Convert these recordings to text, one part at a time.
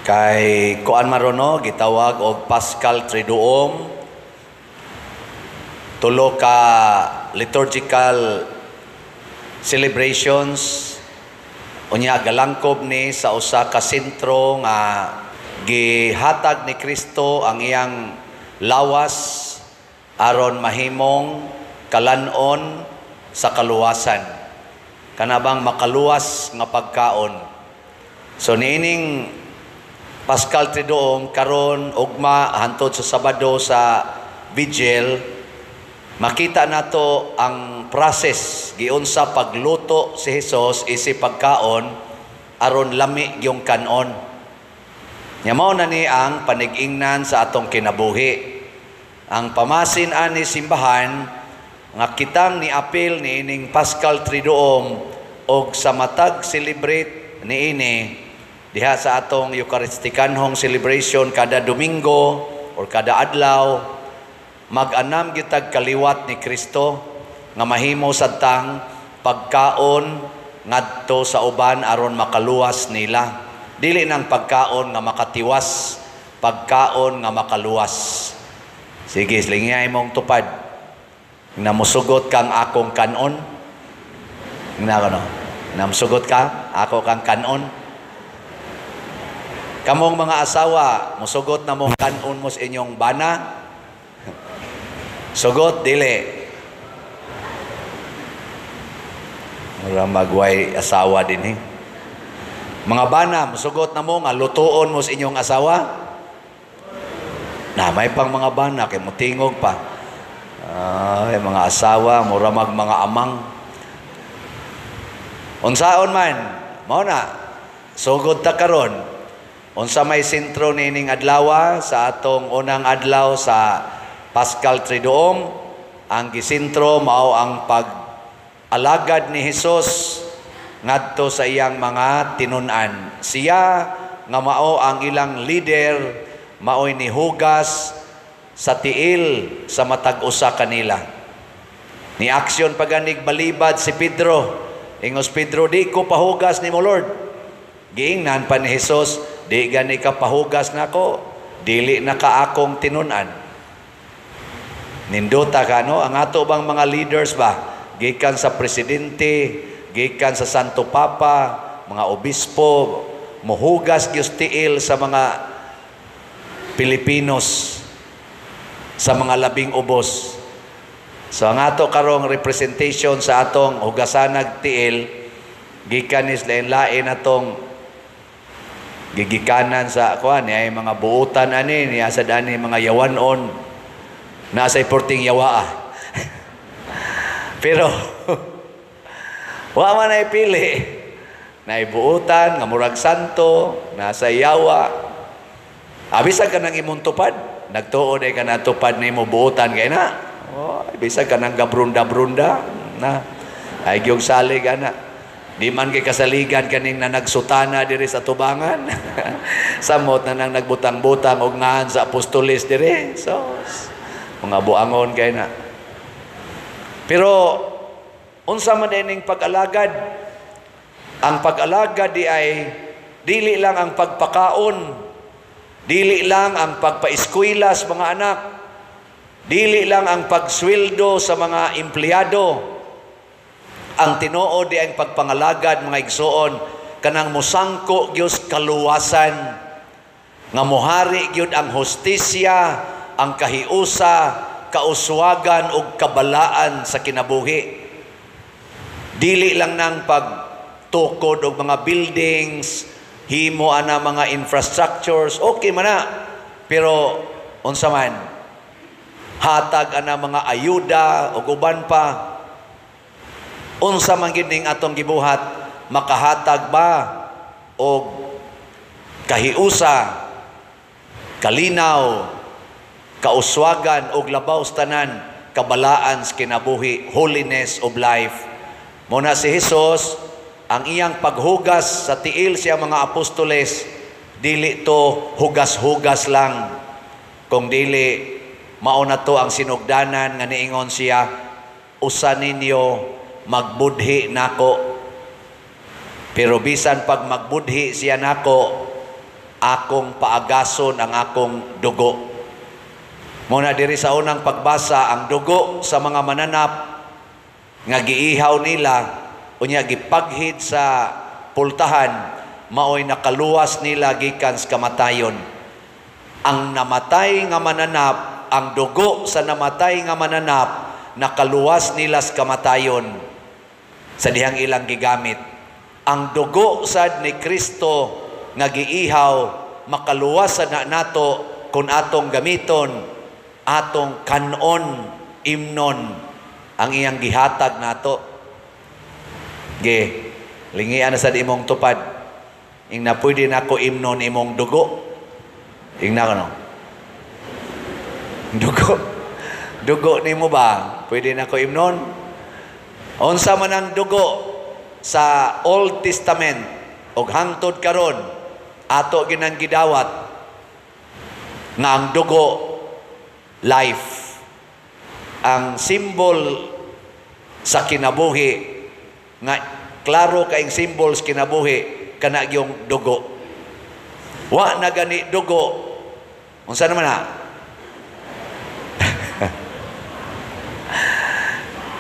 Kay kuan marono gitawag og Paschal Triduum, tulo ka liturgical celebrations, unya galangkob ni sa usa ka sentro nga gihatag ni Kristo ang iyang lawas aron mahimong kalanon sa kaluwasan, kanabang makaluwas nga pagkaon. So niining Paschal Triduum karon, ugma hantod sa Sabado sa Vigil, makita nato ang process giunsa pagluto si Hesus isip pagkaon aron lami gyung kanon. Nya mao na ni ang panig-ingnan sa atong kinabuhi. Ang pamasin ani simbahan nga kitang niapil niining Paschal Triduum og sa matag celebrate niini diha sa atong Eucharistikanhong celebration kada Domingo or kada adlaw, mag-anam gitag kaliwat ni Kristo nga mahimo sadtang pagkaon ngadto sa uban aron makaluwas nila. Dili nang pagkaon nga makatiwas, pagkaon nga makaluwas. Sige, lingiyay mong tupad. Namusugot kang akong kanon. Na no? Namusugot ka, ako kang kanon. Kamong mga asawa, musugot na mong kanon mo sa inyong bana? Sugot, dili. Mura magway asawa din eh. Mga bana, musugot na mo nga lutuon mo sa inyong asawa? Na may pang mga bana kay mutingog pa. Ay, mga asawa, mura mag mga amang. Unsaon man, mao na, sugod ta karon. Unsa may sentro nining adlawa sa atong unang adlaw sa Paschal Triduum, ang gisentro mao ang pag-alagad ni Hesus ngadto sa iyang mga tinun-an. Siya nga mao ang ilang leader, maoy nihugas sa tiil sa matag usa kanila. Ni aksyon paganig balibad si Pedro. Ingos Pedro, "Di ko pahugas nimo, Lord." Giingnan pa ni Hesus, "Di gani ka pahugas nako, dili na ka akong tinun-an." Nindota ka, no? Ang ato bang mga leaders ba? Gikan sa presidente, gikan sa Santo Papa, mga obispo, mohugas gyud tiil sa mga Pilipinos, sa mga labing ubos. So ang ato karong representation sa atong hugasanag tiil, gikan is lain-lain atong gigikanan sa kuan ay mga buutan ani niya sa dani mga yawanon nasa iporting yawa. Pero wa man ay pili, naibuutan nga murag santo nasa yawa. Bisag ka nang imong tupad, nagtuod ay ka na tupad nimo buutan kay na. Oh, bisag ka nang gabrunda-brunda na ay gyud salig ana. Di man kay kasaligan kaning na nagsutana diri sa tubangan. Samot na nang nagbutang-butang og ngahan sa apostoles diri. So, mga buangon kay na. Pero unsa man ining pag-alagad? Ang pag-alagad di ay dili lang ang pagpakaon, dili lang ang pagpaeskwela sa mga anak, dili lang ang pagsweldo sa mga empleyado. Ang tinuod di ang pagpangalagad, mga igsoon, kanang musangko gyud kaluwasan, nga muhari gyud ang hustisya, ang kahiusa, kauswagan ug kabalaan sa kinabuhi. Dili lang nang pagtukod og mga buildings, himo ana mga infrastructures, okay man na. Pero unsa man, hatag ana mga ayuda ug uban pa. Unsa man gid ning atong gibuhat, makahatag ba og kahiusa, kalinaw, kauswagan og labaw sa tanan, kabalaan sa kinabuhi, holiness of life? Muna si Hesus, ang iyang paghugas sa tiil siya mga apostoles, dili to hugas-hugas lang. Kung dili, mao na to ang sinugdanan nga niingon siya, "Usa ninyo magbudhi nako." Pero bisan pag magbudhi siya nako, Akong paagason ang akong dugo. Muna diri sa unang pagbasa, ang dugo sa mga mananap nga giihaw nila unya gipaghid sa pultahan, maoy nakaluwas nila gikan sa kamatayon. Ang namatay nga mananap, ang dugo sa namatay nga mananap, nakaluwas nila sa kamatayon sa dihang ilang gigamit. Ang dugo sad ni Kristo nga giihaw, makaluwas sa na nato kung atong gamiton, atong kanon, imnon ang iyang gihatag nato. Ge, lingian na sad imong tupad. Ingna, "Pwede na ako imnon imong dugo?" Ingna ko, no? Dugo. Dugo nimo ba? Pwede na ko imnon? Unsa man ang dugo sa Old Testament og hangtod karon ato ginang gidawat nga ang dugo, life, ang symbol sa kinabuhi, nga klaro kaing symbol sa kinabuhi kana yung dugo. Wa na gani dugo, unsa naman na?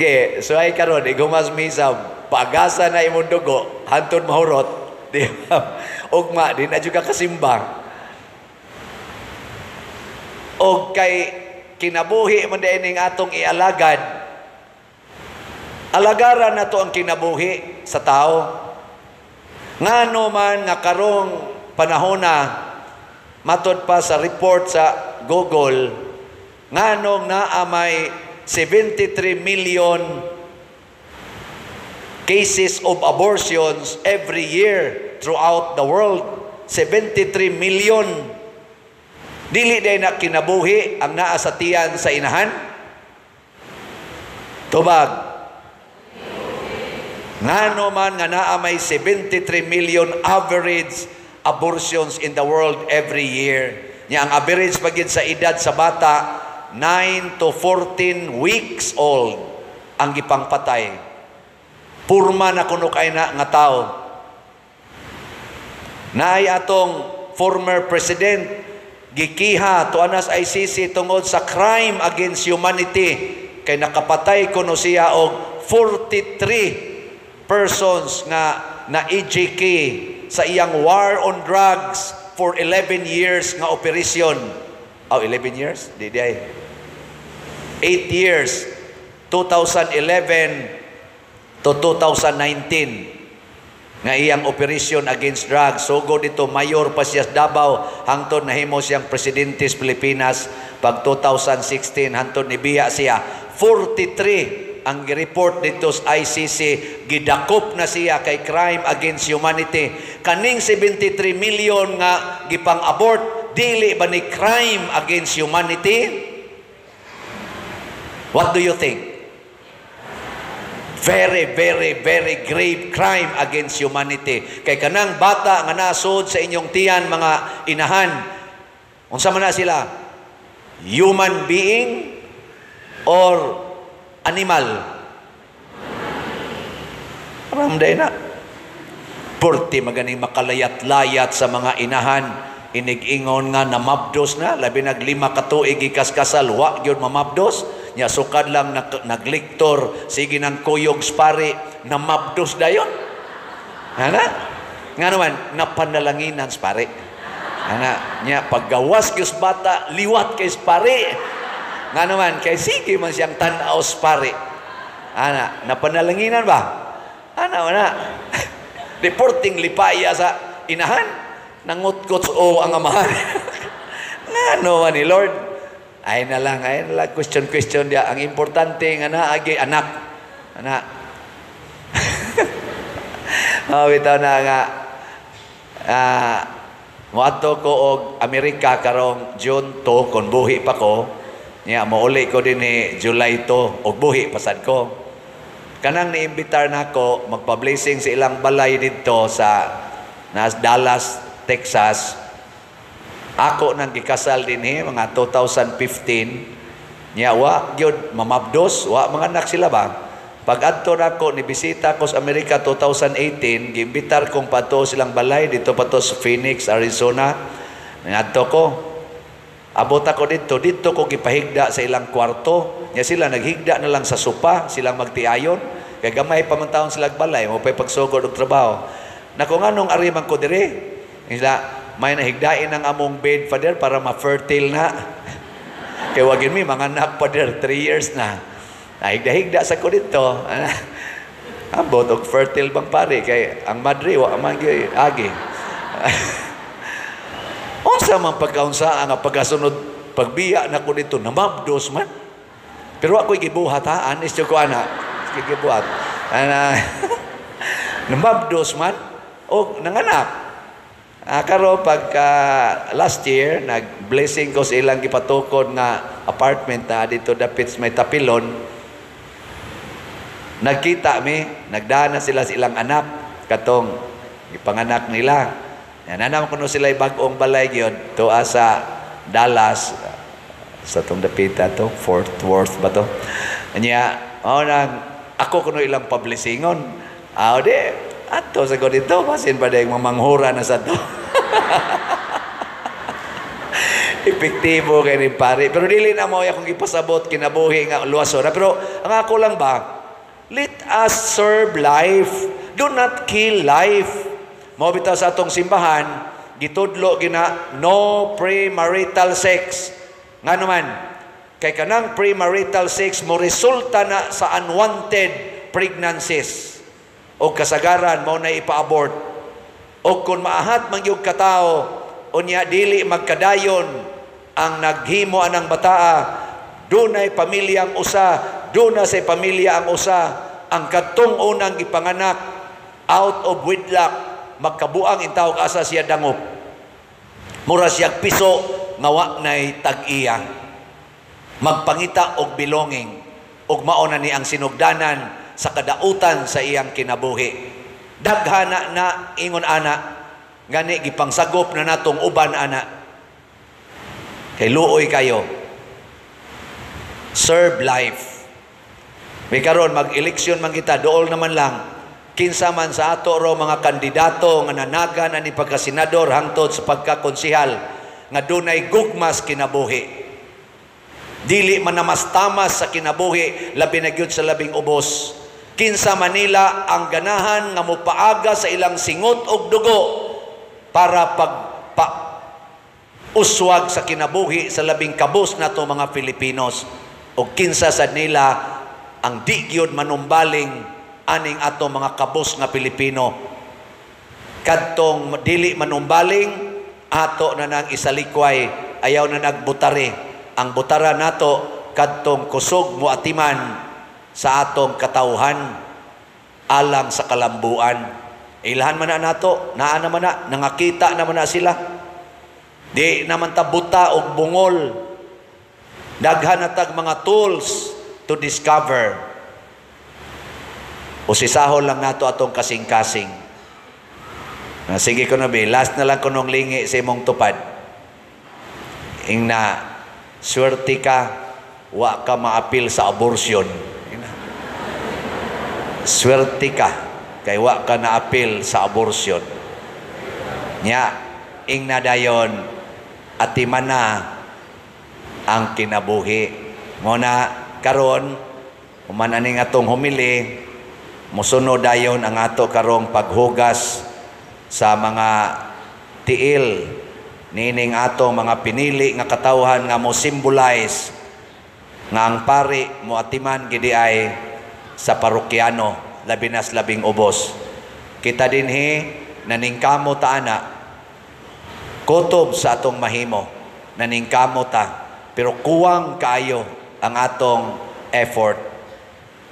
Okay, so ay karon igumas misa, pagasa na imong dugo hantod mahurot, di ba? Ugma di na jud ka kasimba. Og kay kinabuhi man diay ning atong ialagad, alagaran nato ang kinabuhi sa tao. Ngano man nga karong panahona, matod pa sa report sa Google, nganong naa may 73 million cases of abortions every year throughout the world? 73 million. Dili day na kinabuhi ang naa sa tiyan sa inahan? Tubag. Ngano man nga naa may 73 million average abortions in the world every year? Nya ang average pagid sa edad sa bata, 9 to 14 weeks old ang gipangpatay. Purma na kuno kay na nga tao. Naay atong former president, gikiha tuanas ICC tungod sa crime against humanity kay nakapatay kuno siya og 43 persons nga na EJK sa iyang war on drugs for 11 years nga operation. Oh, 11 years? Di di ay. 8 years, 2011 to 2019 nga iyang operation against drugs. Sugod dito, mayor pa siya sa Davao hangtod nahimo siyang presidente sa Pilipinas pag 2016, hangtod nibiya siya. 43 ang gi-report dito sa ICC, gidakop na siya kay crime against humanity. Kaning 73 million nga gipang-abort, dili ba ni crime against humanity? What do you think? Very, very, very grave crime against humanity. Kay kanang bata nga nasod sa inyong tiyan, mga inahan, unsa man na sila? Human being or animal? Ramday na. Purti maganing makalayat-layat sa mga inahan. Inig-ingon nga namabdos na, labi nag 5 ka tuig ikaskasal, wa gyud mamabdos. Nya sukad lang nagliktor, sige nang kuyog spari, namabdos dayon. Ana? Nga naman, napanalanginan spari. Ana, nya paggawas gyud bata, liwat kay spari. Nga naman, kay sige man siyang tan-aw spari. Ana, napanalanginan ba? Ana, ana. Reporting lipaya sa inahan, nangutkot o ang amahan. Ngano man ni Lord? Ay na lang, ay na lang, question, question dia. Ang importante nga naagi anak. Anak. Oh, bitaw na nga moadto ko og Amerika karong June 2 kung buhi pa ko. Nya mouli ko din ni July 2 og buhi pasad ko. Kanang niimbitar nako magpa-blessing sa ilang balay didto sa nas Dallas, Texas. Ako nang gikasal dinhi mga 2015. Nya wa gyud mamabdos, wa mga anak sila ba? Pag adto nako, ni bisita ko sa Amerika 2018, giimbitar kong pato silang balay dito pa to sa Phoenix, Arizona. Ngadto ko. Abot ako dito, dito ko gipahigda sa ilang kwarto. Nya sila naghigda na lang sa sopa, silang magtiayon. Kay gamay pa man taon sila balay, mo pa'y pagsugod og trabaho. Nako, nganong ari man ko diri? Sila, may nahigdain ang among bed, Father, para ma-fertile na. Kay wagin mi mga anak, Father, 3 years na. Nahigda-higda sa ko dito. Ambot og fertile bang pare kay ang madre wa man gyud agi. Unsa man pagkaunsa ang pagkasunod pagbiya na ko dito, namabdos man. Pero ako'y gibuhat ha, honest ko ana. Gibuhat. Ana, namabdos man og nanganak. Karon pagka last year nag-blessing ko sa ilang gipatukod nga apartment na dito dapit sa may Tapilon. Nagkita mi, nagdana sila sa ilang anak katong gipanganak nila. Yan na kuno sila bag-ong balay gyud tuwa sa Dallas, sa tong dapita to, Fort Worth ba to. Anya, mao nang ako kuno ilang pablessingon. Ah, di ato sa ko dito basin pa dayong mamanghura na sa to. Epektibo kay ni pare. Pero dili na mo akong gipasabot kinabuhi nga luwas ora. Pero ang ako lang ba, let us serve life. Do not kill life. Mao bitaw sa atong simbahan, gitudlo gina no premarital sex. Ngano man? Kay kanang premarital sex mo resulta na sa unwanted pregnancies. O kasagaran mao na ipa-abort. O kung maahat man gyud katawo, unya dili magkadayon ang naghimo anang bataa, dunay pamilyang usa, duna sa pamilya ang usa, ang kadtong unang gipanganak out of wedlock, magkabuang intawog asa siya dangop. Mura siya piso nga wa nay tag-iya. Magpangita og belonging og mao na ni ang sinugdanan sa kadautan sa iyang kinabuhi. Daghana na ingon ana, gani gipangsagop na natong uban ana. Kay luoy kayo. Serve life. May karon mag-eleksyon man kita, dool naman lang. Kinsa man sa ato ro mga kandidato nga nanaga na ni pagkasenador hangtod sa pagkakonsehal nga dunay gugmas kinabuhi. Dili man namastamas sa kinabuhi, labi na gyud sa labing ubos. Kinsa manila ang ganahan nga mopaaga sa ilang singot og dugo para pagpa uswag sa kinabuhi sa labing kabus nato mga Filipinos. O kinsa sad nila ang di gyud manumbaling aning ato mga kabus nga Pilipino. Kadtong dili manumbaling, ato na nang isalikway, ayaw na nagbutari. Ang butara nato kadtong kusog moatiman sa atong katawhan alang sa kalambuan. Ilhan man na nato, naa naman na, nangakita naman na sila. Di naman ta buta og bungol. Daghan na tag mga tools to discover. Usisahon lang nato atong kasing-kasing. Sige ko na be, last na lang kunong lingi sa imong tupad. Ingna, swerte ka, wa ka maapil sa abortion. Swerte ka, kay wa ka naapil sa abortion. Nya, ingna dayon, atiman na ang kinabuhi. Muna, karon, human aning atong humili, musunod dayon ang ato karong paghugas sa mga tiil nining atong mga pinili nga katawhan nga mo symbolize nga ang pari mo atiman gidi ay sa parokyano, labi nas labing ubos. Kita dinhi naningkamo ta ana, kutob sa atong mahimo, naningkamo ta, pero kuwang kaayo ang atong effort.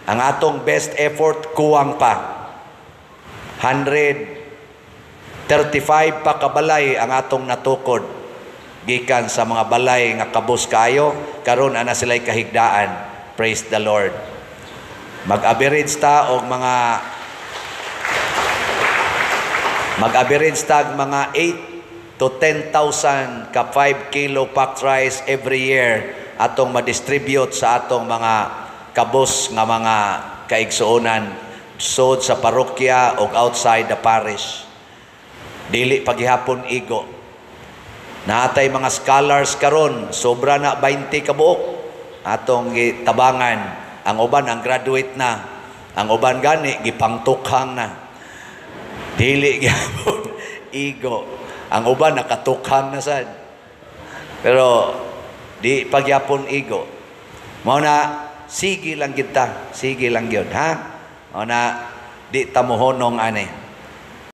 Ang atong best effort kuwang pa. 135 pa kabalay ang atong natukod gikan sa mga balay nga kabus kaayo, karon ana sila'y kahigdaan. Praise the Lord. Mag-average ta og mga mag-average ta og mga 8 to 10,000 ka 5 kilo packed rice every year atong ma-distribute sa atong mga kabus nga mga kaigsuonan sud sa parokya o outside the parish. Dili paghihapon igo. Naa tay mga scholars karon, sobra na 20 kabuok atong gitabangan. Ang uban ang graduate na. Ang uban gani gipangtukhang na. Dili gyapon igo. Ang uban nakatukhang na sad. Pero di pagyapon igo. Mao na sige lang kita, sige lang gyud, ha. Mao na di ta mohonong ani.